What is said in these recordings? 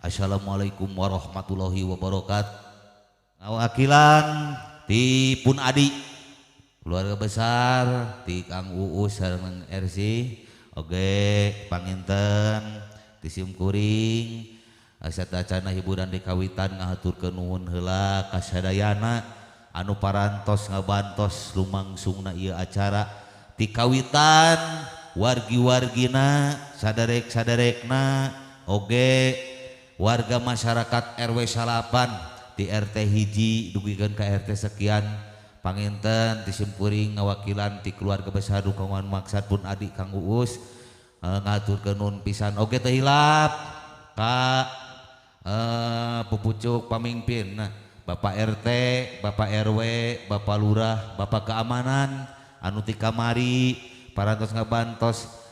Assalamualaikum warahmatullahi wabarakatuh. Ngawakilan ti Pun Adi, keluarga besar ti Kang Uus sareng RC, oge panginten ti simkuring satacana hiburan di kawitan ngahaturkeun nuhun heula ka sadayana anu parantos ngabantos lumangsungna ieu acara ti kawitan wargi-wargina saderek-saderekna oge warga masyarakat RW 9 di RT hiji dugikeun ka RT sekian panginten ti simkuring ngawakilan ti keluarga besar dukungan maksad Pun Adi Kang Uus ngahaturkeun nuhun pisan oge teu hilap ka pupucuk pamimpin nah, Bapak RT, Bapak RW, Bapak Lurah, Bapak Keamanan anu ti kamari parantos ngabantos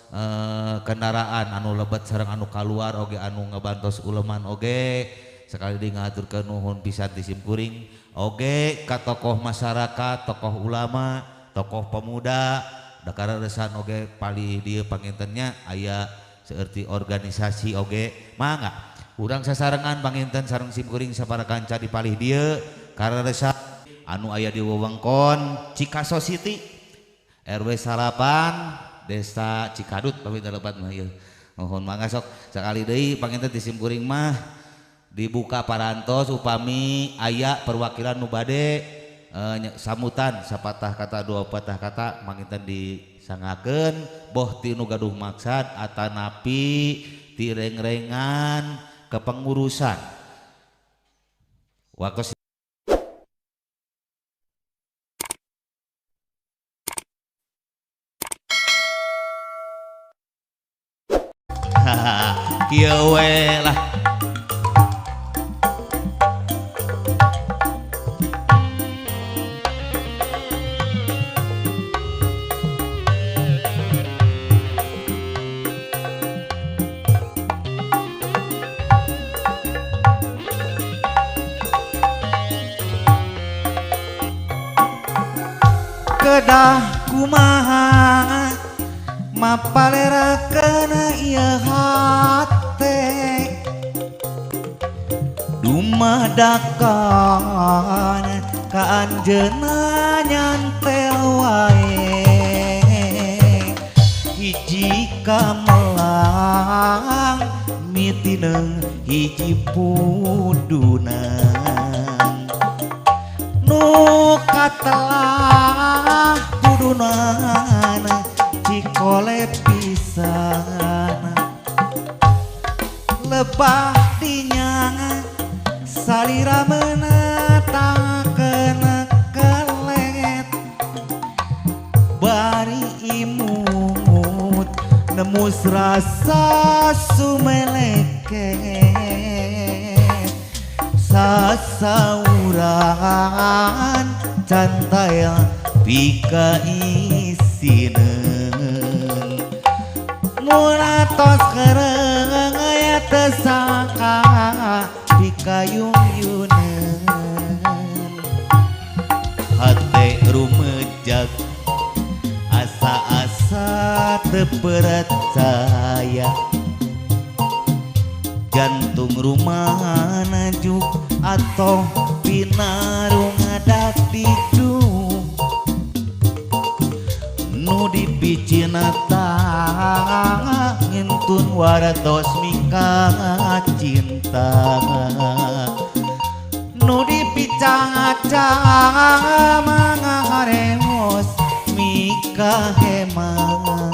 kendaraan anu lebet sareng anu kaluar oge anu ngabantos uleman oge sekali deui ngahaturkeun nuhun pisan ti simkuring oge ka tokoh masyarakat, tokoh ulama, tokoh pemuda dakararesan oge palih dieu pangintennya aya seperti organisasi oge mangga urang sasarengan panginten sareng simkuring sapara kanca di palih dieu kararesan anu aya di wewengkon Cikaso City RW 8 Desa Cikadut pamit lepat mah ieu. Mohon mangga sok sakali deui panginten ti simkuring mah dibuka parantos upami aya perwakilan nu bade sambutan sapatah kata dua patah kata panginten disangakeun boh ti nu gaduh maksad atanapi ti rengrengan kepengurusan. Waktu kieu we lah. Kedah kumaha mapalerakeun ieu hate dumadakan ka anjeunna nyantel wae hiji kamelang mitineung hiji pudunan nu katelah pudunan cikole pisan lebah dinya salira menatakeun kelet bari imut nemus rasa sumeleket sasauran cantaya pika isineun mulatos kereng aya teu sangka pikayung-yuneun hate rumejak asa-asa teu percaya jantung rumah najuk atau pinarung ngadak dicu nu dipicina ngintun wartos mika cinta nu dipicaca mangaremos mika hemat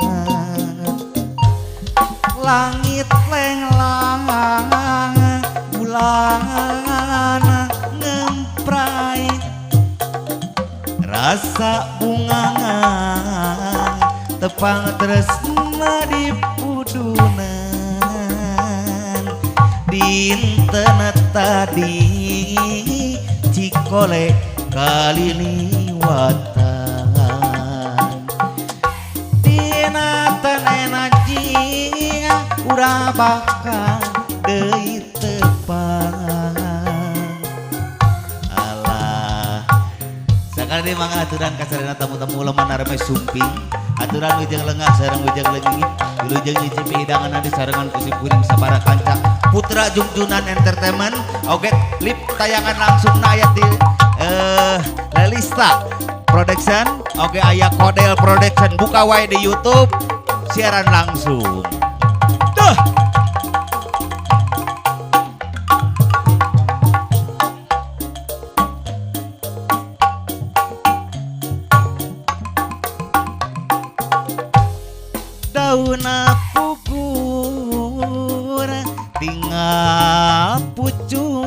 langit lenglang bulan ngemprai rasa bunga tepang tresna di pudunan dinten tadi cikole kaliliwatan dina tenena jing urang bakal deui tepang. Alah sakali deui mangga aturan ka sadayana tamu-tamu ulama narame sumping aturan ujang lengah sareng ujang leungit wilujeng nyicipi hidangan di sarengan ku simkuring sabara kanca. Putra Jungjunan Entertainment. Oke, lip tayangan langsung aya di Lelista Production. Oke, aya Kodel Production. Buka wae di YouTube siaran langsung. Duh. Dauna pugur tinggal pucuk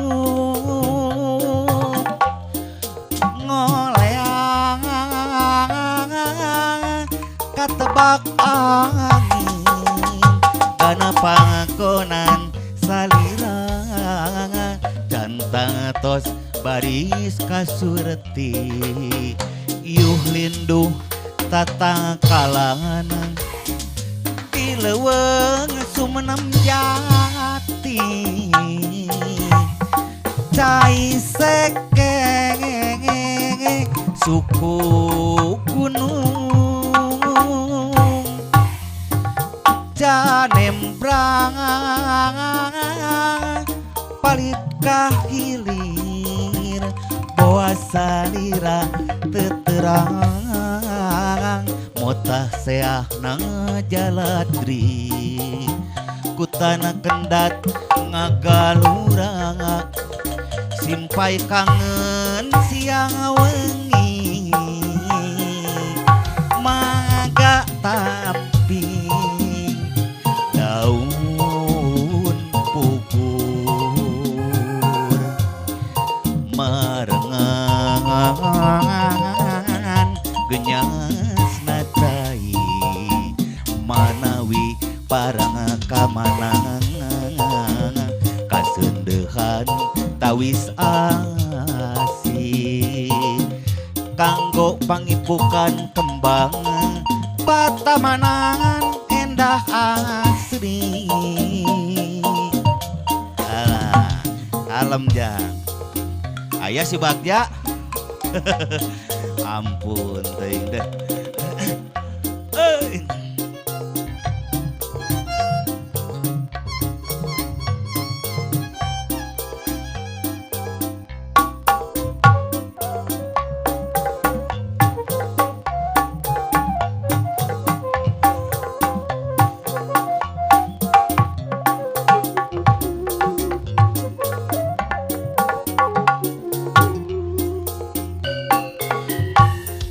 ngoleang katebak angin kana pangkonan salira cantang tos baris kasurti yuh linduh tatangkalan leuweung sumenem jati cai sekeng suku gunung janembrang palit ka hilir boa salira teterang motah seahna jaladri kutana kendat ngagalurang simpai kangen siang wengi maga tapi daun pugur marengan genyang manawi parang kamanangan kasendehan tawis asih kanggo pangipukan kembang patamanan endah asri. Alah, kalem jang aya si Bagja. Ampun teuing deh.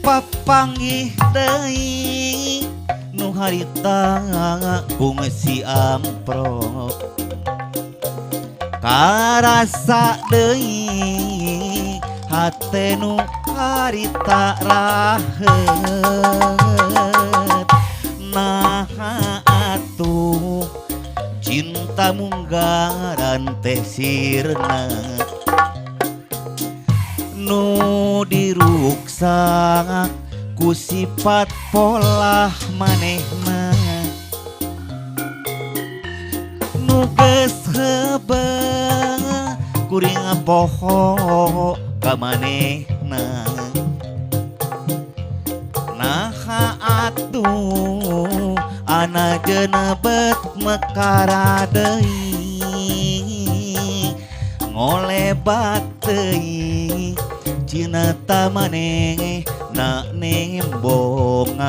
Papanggih deui nu harita kungsi amprok karasa deui hate nu harita raheut naha atuh cinta munggaran teh sirna nu diruksak ku sifat polah manehna nu geus heubeul kuring poho ka manehna naha atuh anajeuna bet mekara deui ngolebat deui cinta maneh na nembongan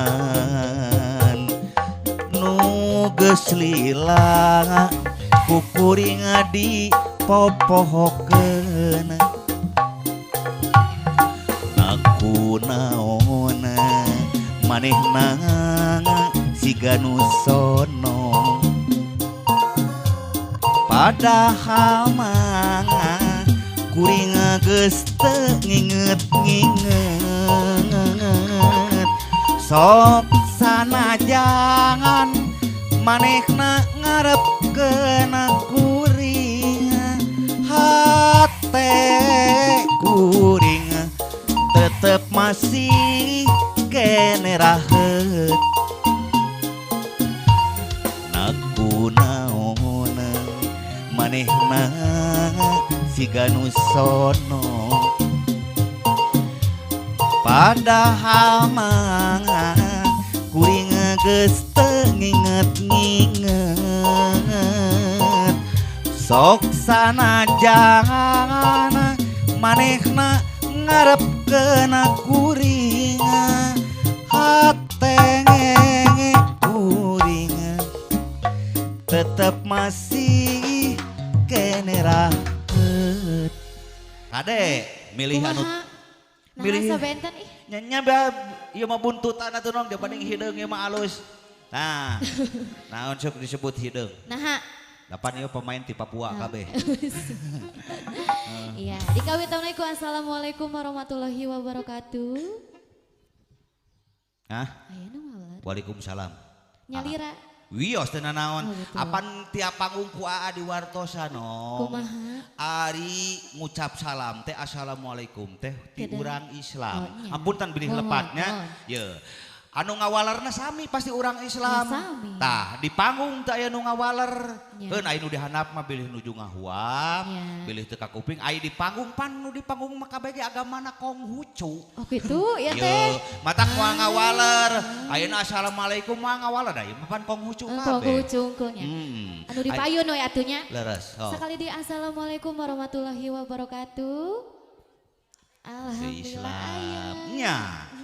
nu geus lila ku kuring di popohokeun aku naon manehna siga nu sono padahal mah kuring geus teu nginget-nginget sok sanajan manehna ngarepkeun kuring hate kuring tetep masih kene raheut naku naon manehna siga nu sono padahal mah kuring geus teu nginget-nginget Sok sanajan manehna ngarepkeun kuring, hate kuring tetep masih keneh raket. Kade milih anu Kumaha? Nah, milih sabenten ih. Nya nya, ieu mah buntutan atuh, Nong, dibanding hideung ieu mah alus. Nah, naon sok disebut hideung? Nah, Dapan ieu pemain ti Papua kabeh. Iya, dikawitan ku assalamualaikum warahmatullahi wabarakatuh. Hah? Aya nu ngawaler. Waalaikumsalam. Nyalira. Wios teu nanaon. Oh, gitu. Apan tiap panggung ku Aa diwartosan, Nong. Kumaha? Ari ngucap salam teh, assalamualaikum teh ti Kedah. urang Islam. Oh, iya. Ampun tan bilih Mohon, lepatnya. mohon. Ye. Anu ngawalerna sami pasti urang Islam. Ya, sami. Tah, di panggung teh aya nu ngawaler. Ya. Keun aya nu dihandap mah bilih nuju ngahuap, Ya. bilih teu kakuping. Aya di panggung pan nu di panggung mah kabeh ge agamana Konghucu. Oh gitu ya teh. Ye, matak moal ngawaler. Ayeuna assalamualaikum moal ngawaler da ieu mah pan Konghucu Engkau kabeh. cungkulnya. Hmm. Anu di payun we atunya. Leres. Oh. Sekali di assalamualaikum warahmatullahi wabarakatuh. Alhamdulillah Islam. aya. Nya,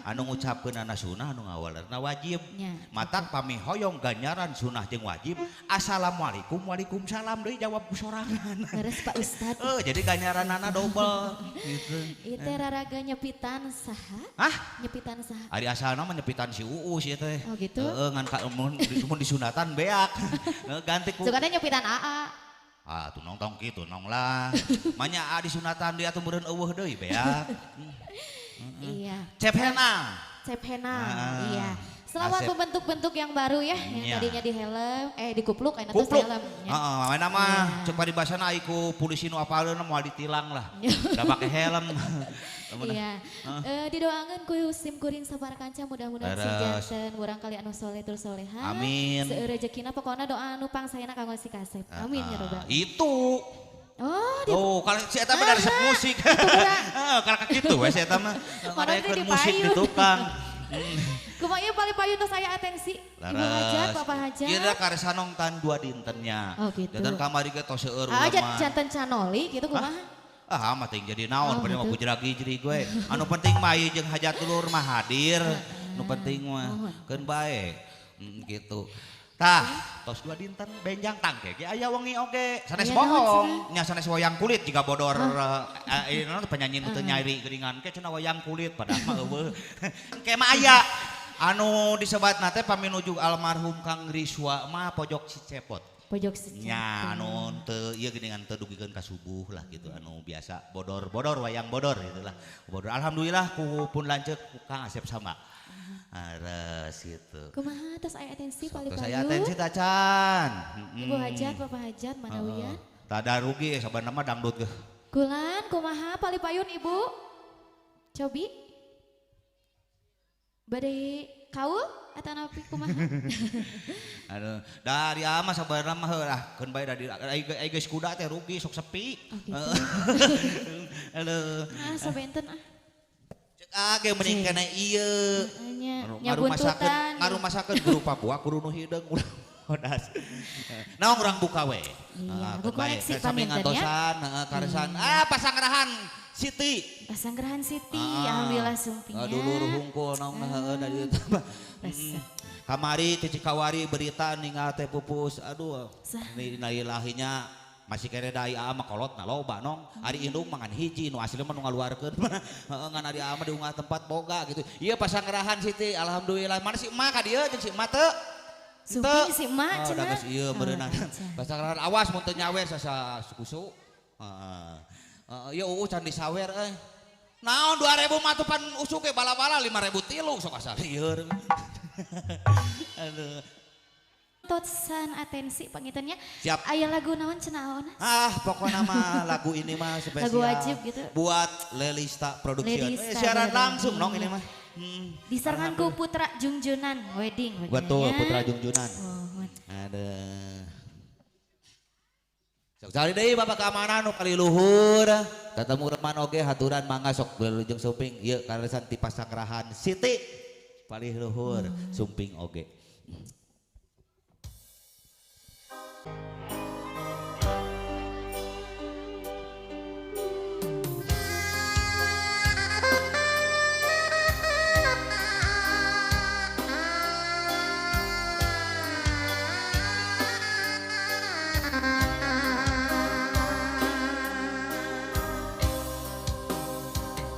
anu ngucapkeun sunah, anu ngawalerna wajib. Nya. Matak pami hoyong ganjaran sunah jeung wajib, assalamualaikum waalaikumsalam deui jawab ku sorangan. Leres Pak Ustad. Eh, jadi ganjaranana double gitu. Ieu teh raraga nyepitan saha? Hah? Nyepitan saha? Ari asalna mah nyepitan si Uus ieu teh. Oh, gitu? Heeh, ngan ka mun, mun disunatan beak. Heeh, ganti ku. Sukana nyepitan AA. Ah, tuh nong tong kitu nong lah. Manya A disunatan dia atuh meureun eueuh deui beak. Iya. Cep Hena. Cep Hena. Ah. Iya. Selamat Asep. membentuk-bentuk yang baru ya, yang Iya. tadinya di helm, eh di kupluk, enak terus di Kupluk. helm. Ya. Heeh, mana mah Iya. cek paribasana ai ku polisi nu apaleun moal ditilang lah. Da make helm. Iya. Eh, didoakeun ku sim kuring sapara kanca mudah-mudahan sing Leres. janten urang kali anu soleh tur soleha. Amin. Seueur rezekina, pokokna doa anu pangsaena kanggo si kasep. Amin ya robbal. Itu. Oh, di Oh, kalau si eta mah dari resep musik. Heeh, kalau kitu we si eta mah. Padahal teh Ngarekeun di musik di payun. tukang. Kumaha ieu paling payun tos aya atensi? Ibu hajat, Bapak hajat. Ieu da karesanong tan dua dintennya. Oh, gitu. Janten kamari ge tos seueur Ah, urang mah. janten canoli gitu kumaha? Ah, mah teuing jadi naon, Oh, penting mah gitu. gujrag-gijrig we. Anu penting mah ieu jeung hajat dulur mah hadir. Nu penting mah Mohon. keun bae. Gitu. Tah, tos dua dinten benjang tangke ge aya wengi oge. Sanes Aya naon bohong, nya sanes wayang kulit jiga bodor eh naon penyanyi nu teu nyari geuningan ke cenah wayang kulit padahal mah eueuh. Engke mah aya anu disebatna teh pami nuju almarhum Kang Riswa mah pojok si Cepot. Pojok si Nya anu teu ieu geuningan teu dugikeun ka subuh lah gitu, anu biasa bodor-bodor wayang bodor gitulah. Bodor alhamdulillah ku pun lanceuk ku Kang Asep sama. Ares gitu. Kumaha tos aya atensi paling Terus payun? saya atensi tacan. Ibu hajat, Bapak hajat, manawian. Tada rugi saban mah dangdut ge. Kulan kumaha paling payun Ibu? Cobi? Bade kaul atau napi kumaha? Aduh, dari ama sabarna mah heuh lah, keun bae da di ai geus kuda teh rugi sok sepi. Oh gitu. Aduh. Ah, sabenten ah. Cek age mending kana ieu. Nya, nya Ngarumasakeun buntutan. Ngarumasakeun guru Papua kudu nu hideung ulah bodas. Naon urang buka we. Iya, Heeh, aku keun bae. koleksi Sami panginten ya. ngantosan, heeh, karesan. Ah, Pasangrahan Siti. Pasangrahan Siti, Ah. alhamdulillah sumpingnya. Dulur hungkul naon heeh da dieu teh. Resep. Kamari ti Cikawari berita ninggal teh pupus. Aduh. Sah. Innalillahinya masih kene da aa mah kolot na loba nong. Ari indung mah ngan hiji nu asli mah nu ngaluarkeun. Heeh, ngan ari aa mah diunggah tempat boga gitu. Ieu Pasangrahan Siti, alhamdulillah. Mana si emak ka dieu jeung si emak teu? Sumping si emak Oh, cenah. da geus ieu meureunana. Oh, cenah. Pasangrahan awas mun teu nyawer sasa sukusu. Heeh. Heeh, ieu eueuh can disawer euy. Naon 2000 mah tuh pan usuk ge bala-bala 5000 tilu sok asa lieur. Aduh. Tosan atensi pangintennya. Siap. Aya lagu naon cenah aona? Ah, pokoknya mah lagu ini mah spesial. Lagu wajib gitu. Buat Lelista Production. Lelista, Siaran bener. langsung nong ini mah. Disarankan ku Putra Jungjunan wedding. Betul, weddingnya. Putra Jungjunan. Oh, Ada. Sok cari deui Bapak keamanan nu kali luhur. Tatemu reman oge haturan mangga sok wilujeng sumping ieu karesan ti Pasangrahan Siti. Palih luhur sumping oge.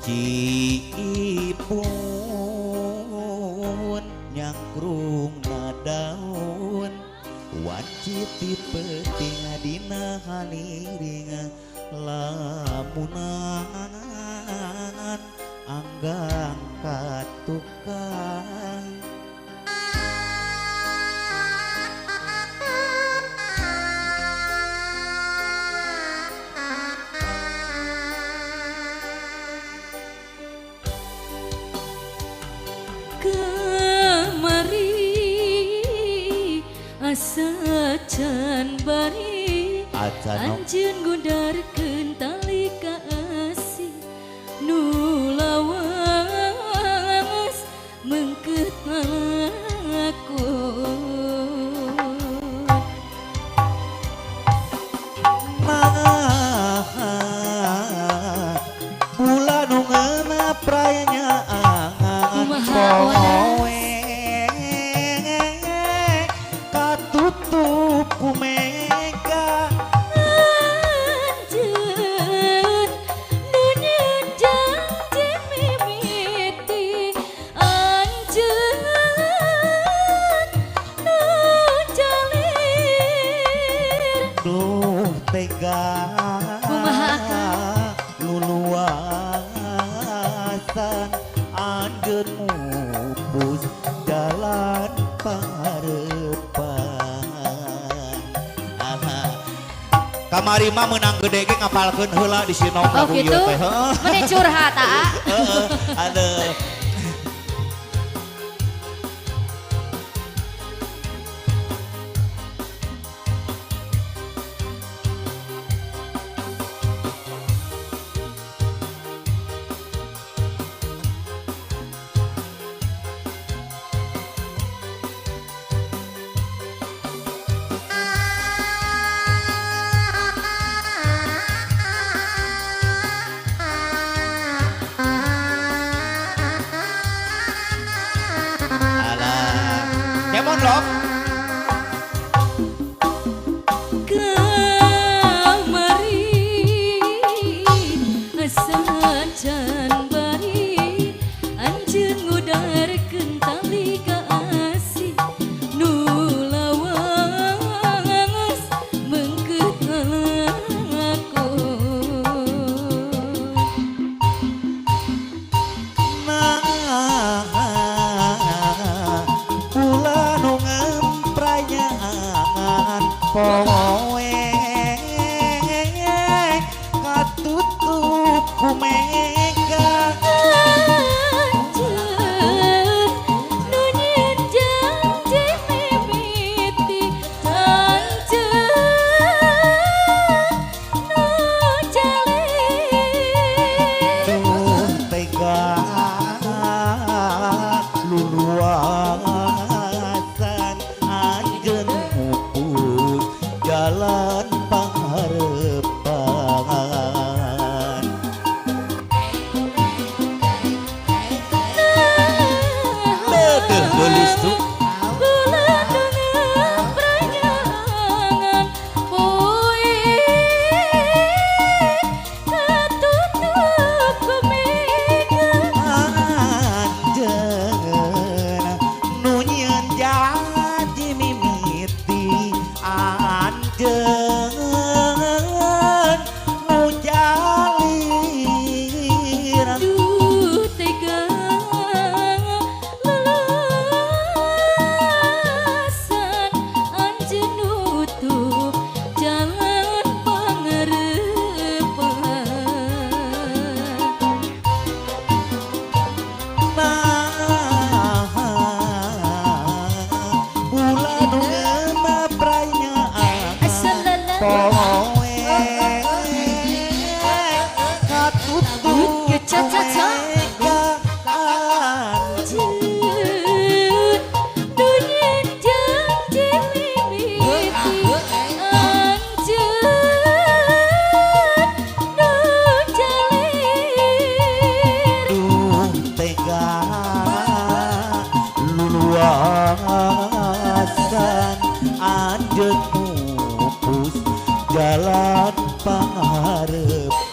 Ciipun nyangkrung na daun wanci ti peuting dina haliring lamunan anggang katukang. Kamari asa can bari anjeun gudarkeun tali kaasih nu lawas mengkeut malakon. Nah, bulan nu ngeunah prayanya poe katutup ku mega anjeun nu nyieun janji mimiti anjeun nu jalir duh tega kumaha akang luluasan anjeun mupus jalan pangarepan. Kamari mah meunang gede ge ngapalkeun heula di Sinong Oh lagu ieu gitu? teh. Heeh. Meni curhat aa. Heeh. Aduh. Alah. Kemon lok. Kamari asa can bari anjeun ngudarkeun tali kaasih nu lawas mengkeut ngalakon. Nah, kula nu ngemprayaan poe katutup ku mega Anjeun nu nyieun janji mimiti anjeun nu jalir duh tega luluasan anjeun mupus jalan pangharepan. Leuh geulis tuh. Bulan nu ngepranyangan poe katutup ku mega Anjeun nu nyieun janji mimiti anjeun nu jalir duh tega luluasan anjeun nutup jalan pangarepan. Nah, bulan nu ngeunah prayaan poe katutup ku mega Anjeun nu nyieun janji mimiti anjeun nu jalir duh tega luluasan anjeun mupus jalan pangarepan.